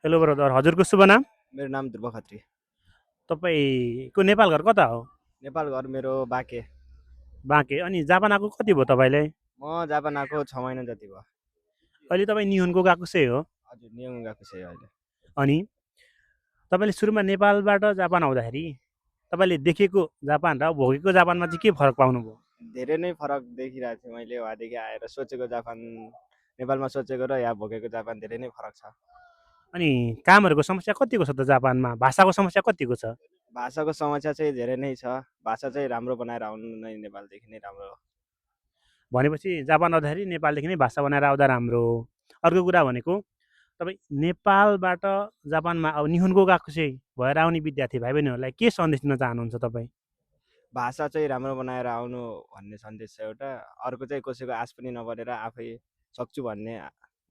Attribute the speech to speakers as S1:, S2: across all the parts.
S1: Hello brother, हजुरको शुभ नाम?
S2: मेरो नाम ध्रुव खत्री।
S1: तपाईँको नेपाल घर कता हो?
S2: नेपाल घर मेरो बाँके।
S1: बाँके। अनि जापान आएको कति भयो तपाईँले?
S2: म जापान आएको 6 महिना जति भयो।
S1: अहिले तपाईँ निहुनको गएको सै हो?
S2: हजुर, न्युङ गएको छ अहिले।
S1: अनि तपाईँले सुरुमा नेपालबाट जापान आउँदाखेरि तपाईँले देखेको जापान र भोगेको जापानमा चाहिँ के फरक पाउनुभयो?
S2: धेरै नै फरक देखिरहेको थिएँ मैले वहाँदेखि आएर। सोचेको जापान, नेपालमा सोचेको र यहाँ भोगेको जापान धेरै नै फरक छ।
S1: अनि कामहरूको समस्या कतिको छ त जापानमा? भाषाको समस्या कतिको छ?
S2: भाषाको समस्या चाहिँ धेरै नै छ। भाषा चाहिँ राम्रो बनाएर आउनु नै नेपालदेखि नै राम्रो हो।
S1: भनेपछि जापान आउँदाखेरि नेपालदेखि नै भाषा बनाएर आउँदा राम्रो हो। अर्को कुरा भनेको तपाईँ नेपालबाट जापानमा अब निहुनको गएको चाहिँ भएर आउने विद्यार्थी भाइ बहिनीहरूलाई के सन्देश दिन चाहनुहुन्छ तपाईँ?
S2: भाषा चाहिँ राम्रो बनाएर आउनु भन्ने सन्देश छ एउटा। अर्को चाहिँ कसैको आश पनि नगरेर आफै सक्छु भन्ने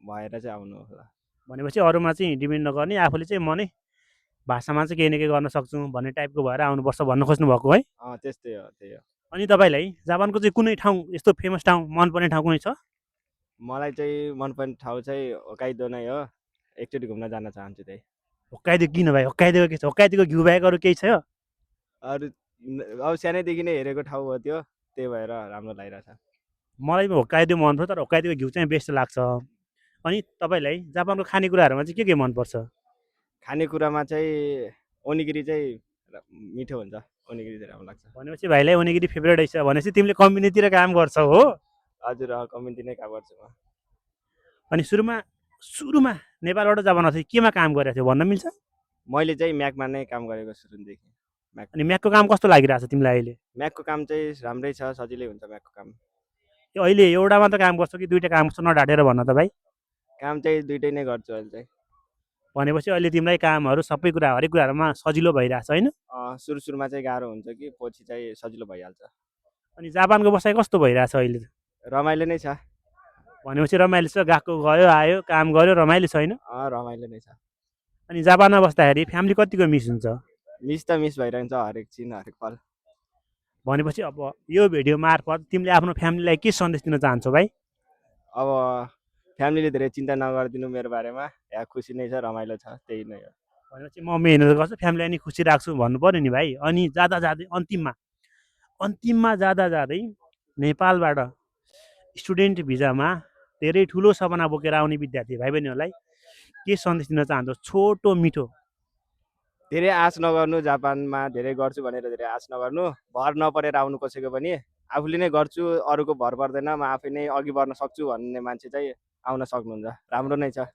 S2: भएर चाहिँ आउनु होला।
S1: भनेपछि अरूमा चाहिँ डिपेन्ड नगर्ने, आफूले चाहिँ म नै भाषामा चाहिँ केही न केही गर्न सक्छु भन्ने टाइपको भएर आउनुपर्छ भन्न खोज्नुभएको है?
S2: त्यस्तै हो, त्यही हो।
S1: अनि तपाईँलाई जापानको चाहिँ कुनै ठाउँ यस्तो फेमस ठाउँ मनपर्ने ठाउँ कुनै छ?
S2: मलाई चाहिँ मनपर्ने ठाउँ चाहिँ होक्काइदो नै हो। एकचोटि घुम्न जान चाहन्छु त्यही।
S1: होक्काइदो किन भाइ? होक्काइदोको के छ? होक्काइदोको घिउ बाहेक अरू केही छ?
S2: अरू अब सानैदेखि नै हेरेको ठाउँ हो त्यो, त्यही भएर राम्रो लागिरहेछ।
S1: मलाई पनि होक्काइदो मनपर्छ, तर होक्काइदोको घिउ चाहिँ बेस्ट लाग्छ। अनि तपाईँलाई जापानको खानेकुराहरूमा चाहिँ के मनपर्छ?
S2: खानेकुरामा चाहिँ ओनिगिरी चाहिँ मिठो हुन्छ। ओनिगिरी चाहिँ राम्रो लाग्छ।
S1: भनेपछि भाइलाई ओनिगिरी फेभरेट रहेछ। भनेपछि तिमीले कम्पनीतिर काम गर्छौ हो?
S2: हजुर, कम्युनिटी नै काम गर्छु म।
S1: अनि सुरुमा सुरुमा नेपालबाट जापान आउँदाखेरि केमा काम गरेको थियो भन्न मिल्छ?
S2: मैले चाहिँ म्याकमा नै काम गरेको सुरुदेखि। म्याक
S1: अनि म्याकको काम कस्तो लागिरहेछ तिमीलाई अहिले?
S2: म्याकको काम चाहिँ राम्रै छ, सजिलै हुन्छ म्याकको काम।
S1: यो अहिले एउटा मात्र काम गर्छौ कि दुईवटा काम गर्छौ? नढाँटेर भन्न त भाइ।
S2: काम चाहिँ दुइटै नै गर्छु अहिले चाहिँ।
S1: भनेपछि अहिले तिमीलाई कामहरू सबै कुरा हरेक कुराहरूमा सजिलो भइरहेछ होइन?
S2: सुरुमा चाहिँ गाह्रो हुन्छ कि पछि चाहिँ सजिलो भइहाल्छ।
S1: अनि जापानको बसाइ कस्तो भइरहेछ अहिले?
S2: रमाइलो नै छ।
S1: भनेपछि रमाइलो छ, गएको गयो आयो काम गऱ्यो रमाइलो छ होइन?
S2: रमाइलो नै छ।
S1: अनि जापानमा बस्दाखेरि फ्यामिली कतिको मिस हुन्छ?
S2: मिस त मिस भइरहन्छ हरेक छिन हरेक पल।
S1: भनेपछि अब यो भिडियो मार्फत तिमीले आफ्नो फ्यामिलीलाई के सन्देश दिन चाहन्छौ भाइ?
S2: अब फ्यामिलीले धेरै चिन्ता नगरिदिनु मेरो बारेमा। यहाँ खुसी नै छ, रमाइलो छ, त्यही नै हो।
S1: भनेपछि म मेहनत गर्छु फ्यामिलीलाई नि खुसी राख्छु भन्नु पऱ्यो नि भाइ। अनि जाँदा जाँदै अन्तिममा जाँदा जाँदै नेपालबाट स्टुडेन्ट भिजामा धेरै ठुलो सपना बोकेर आउने विद्यार्थी भाइ बहिनीहरूलाई के सन्देश दिन चाहन्छौ? छोटो मिठो।
S2: धेरै आश नगर्नु, जापानमा धेरै गर्छु भनेर धेरै आश नगर्नु। भर नपरेर आउनु कसैको पनि। आफूले नै गर्छु, अरूको भर पर्दैन, म आफै नै अघि बढ्न सक्छु भन्ने मान्छे चाहिँ आउन सक्नुहुन्छ। राम्रो नै छ।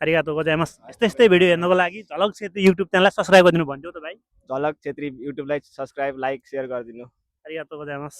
S1: आरिगातो गोजाइमास। यस्तै यस्तै भिडियो हेर्नको लागि झलक छेत्री युट्युब च्यानललाई सब्सक्राइब गरिदिनु भन्थ्यो त भाइ।
S2: झलक छेत्री युट्युबलाई सब्सक्राइब, लाइक, सेयर गरिदिनु।
S1: आरिगातो गोजाइमास।